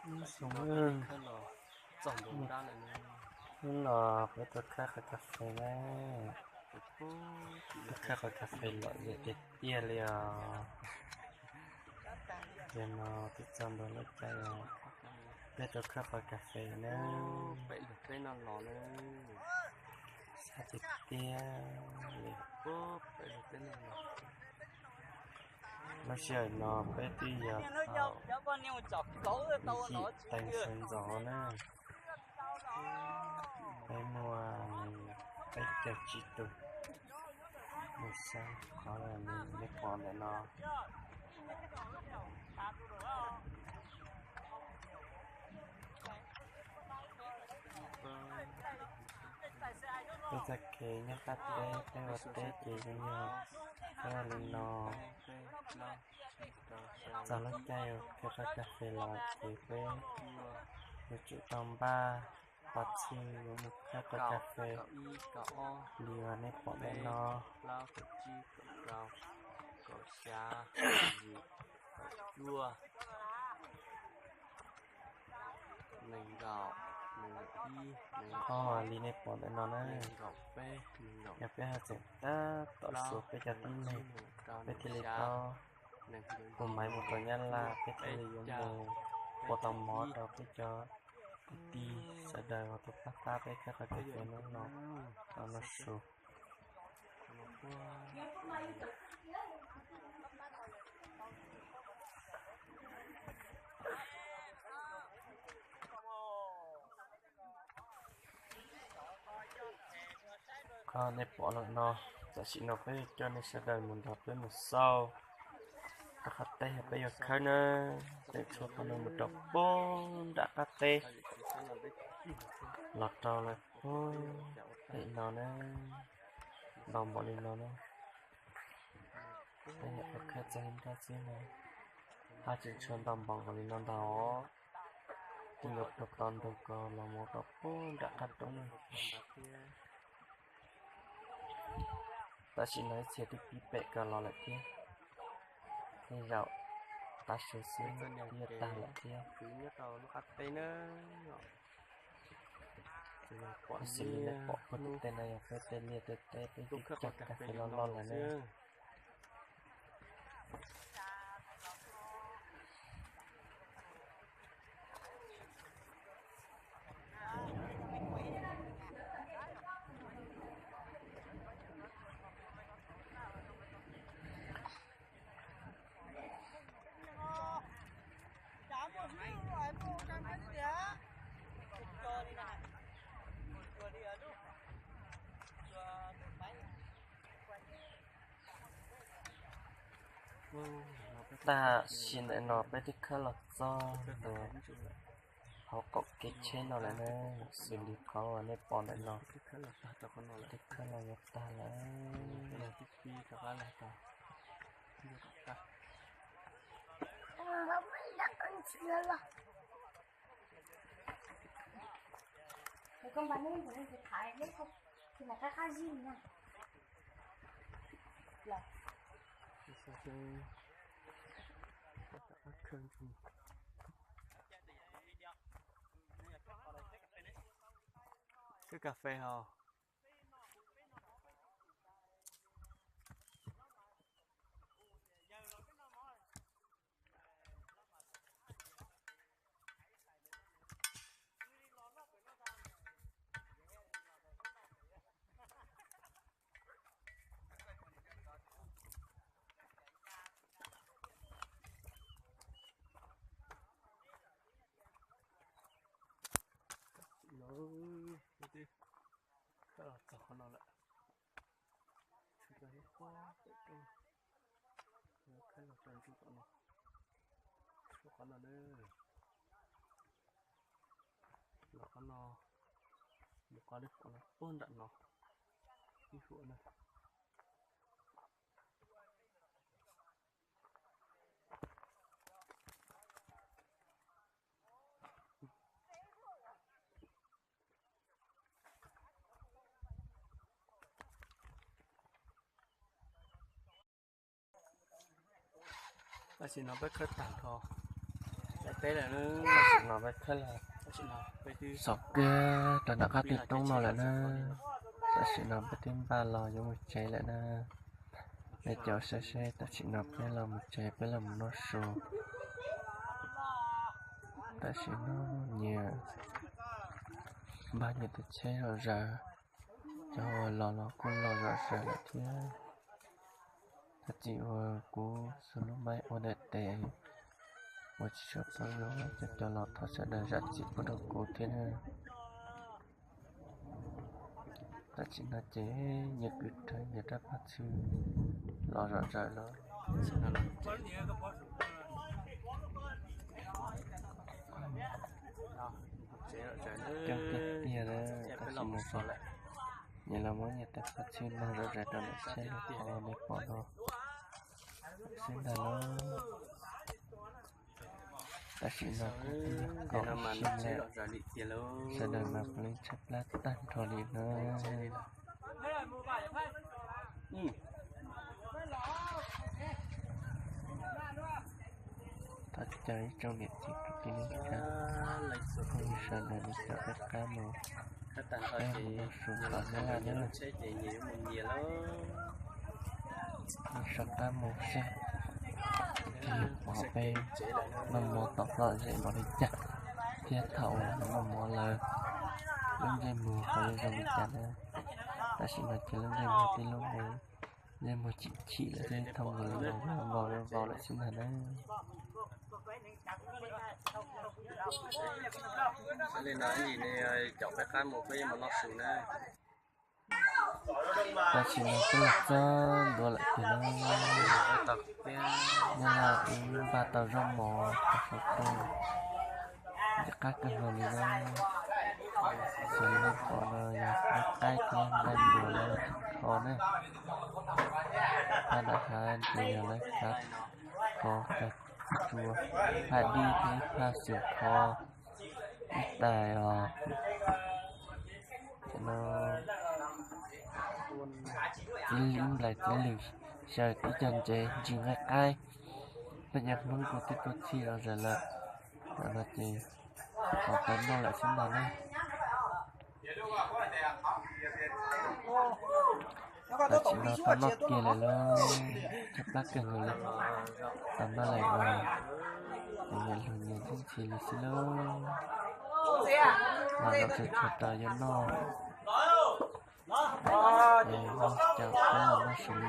Hnub no peb tuaj khawb qhov kas fes na, tuaj khawb qhov kas fes lom zem tiag tiag li os. Yog no twb txog ntua lub caij peb tuaj khawb qhov kas fes na. Sab tiag tiag li. Lub sij hawm no peb twb yog thaum yim teev sawv ntxov na, peb muaj peb caug tsib tug mus saib qhov nej pom ntawm no. Peb txoj kev nyob qab teb, peb ua teb ces yeej yog peb ua li no. Txog lub caij khawb qhov kas fes los ces peb yuav tsum tau npaj txhij yuav mus khawb qhov kas fes li uas nej pom ntawm no. Ob, li nej pom ntawm no na, yog peb haj tseem tab tom xuas peb cov tib neeg, peb thiaj li tau tus maiv mus rau Nyab Laj, peb thiaj li yuav mus ua tau mov rau peb cov kwv tij sawv daws uas tuaj pab pab peb khawb qhov kas fes hnub no, no su. Qhov nej pom lawm no, tam sim no peb yuav coj nej sawv daws mus nrog peb mus xauj qhov teb uas peb yuav khawb na. Peb txhua qhov no mus rau pem nram qab teb, los rau lawm pem no na, ntau npaum li no na. Peb nyuam qhuav khawb txog ib nrab xwb na, haj tseem tshuav ntau npaum nkaus li no ntag os. Peb yuav rau tau ntug ko los mus rau pem nram qab roob na. Tam sim no ib txhia twb pib pem ko los lawm thiab, tej zaum tav su xwb twb yuav tag lawm thiab. Tab sis li nej pom puag tim tej no yog peb tej liaj tej teb peb twb cog kas fes loj loj lawm na. Tam sim ntawm no peb twb khawb los txog ntawm hauv qaum kev tsheb no lawm na, xws li qhov uas nej pom ntawm no, twb khawb los yuav tag lawm. Khawb kas fes hos. Tam sim no peb twb khawb los txog qhov no lawm, tshwm rau hnub qub pem roob, khawb los rau ntug tom no, tshuav qhov no na, los qhov no, mus qhov nej pom no puag nram no ib huam na. Tam sim no peb khawb tag nrho, Tam sim no peb twb xauv kiag rau nram qab tej roob no lawm na. Tam sim no peb twb npaj los yuav mus tsev lawm na. Nej caum saib seb tam sim no peb los mus tsev, peb los mus noj su. Tam sim no nyias npaj nyias tus tsheb zom zaws, cov uas los los kuj los zom zaws lawm thiab. Thov txim uas kuv xub lub maib ua ntawm tes ua tsis tshua paub zoo, cov cov los thov sawv daws zam txim pub rau kuv thiab na. Tam sim no ces nyias kwv rhawv nyias rab phaj txhwb los zom zaws lawm. Coob tiag tiag na, tam sim no ces nyias los muab nyias tej phaj txhwb noj zom zaws rau ntawm tsheb lub qhov nej pom no xwb ntag lauj. Tam sim no kuv twb yog kaum ib xyoos lawm, sawv daws mas kuv yeej tshaib plab tag nrho li na. Thov caw ib tsoom niam txiv kwv tij neej tsa phooj ywg sawv daws nej caum peb qab mus, peb mus noj su tom Nyab Laj na. Nej sawv qab mus seb, thiaj li pom peb noj mov tom lom zem npaum li cas, thiab thaum uas noj mov lawm lub ntsej muag puas yuav zoo li cas na. Tam sim no ces lub ntsej muag tib lub me ntsej muag chim chim lawm xwb, thooj nkaus li vau vau lawm xwb ntag na. Li no ib ntsis nej caum peb qab mus peb yuav mus noj su na. Tam sim no twb los txog ntua lawm tiag na. Nyab Laj wb npaj tau zaub mov rau saum rooj, ntxim qab kawg nkaus li na. Xws li nej pom no yog nqaij qaib thiab nqaij npua lawv kho na. Phaj dam hav ces yog lawv khav kho kawg, tsua phaj dib thiab phaj xwm kho ib tais os. Tam no txiv lws nplais txiv lws xyaw tib co ntsev ntsis nqaij qaib, peb cov Hmoob kuj twb tuaj txhij los zom zaws lawm. Tam no ces los tau noj lawm xwb ntag na. Tam sim no tau noj kiag lawm lauj, tshaib plab kawg nkaus li. Tau noj lawm los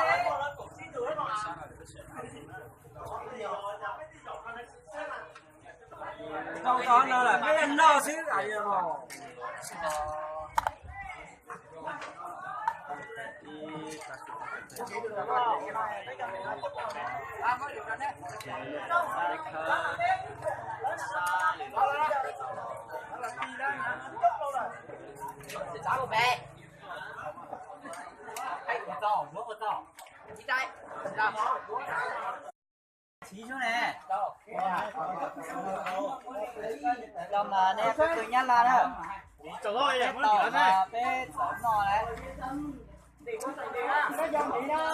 ces nyias hlub nyias ntxhi li xwb lauj.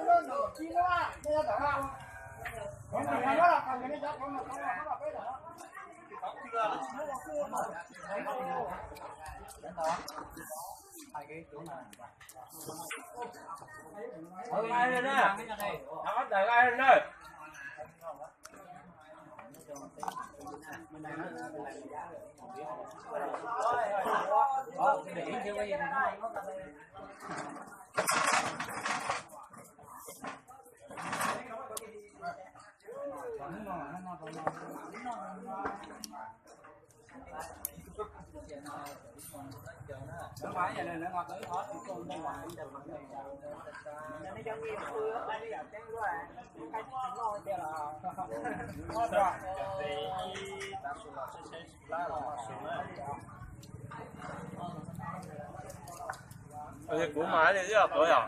Los zaum tsuag tsuag tau yuav noj. Es noj cov peb los noj su li no xwb na. Zoo no lawm peb noj xwb. Txiv xyoob ne, los mas nej peb kwv Nyab Laj na, peb tau mas peb txawm noj lawm. Kuv mas li yog tuav yog.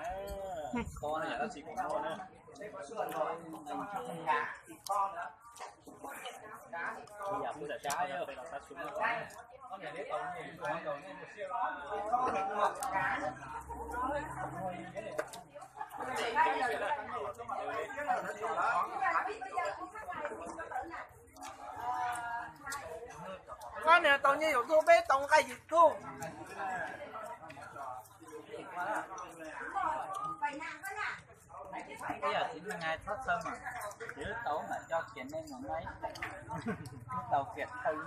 Koj niam tau nyiaj yuav tuaj peb tau nqaij YouTube. Ib yam txiv neej hais txhob txhawj mas, tsis tau mas coj kiag nej mus no ib tau kiag thawj.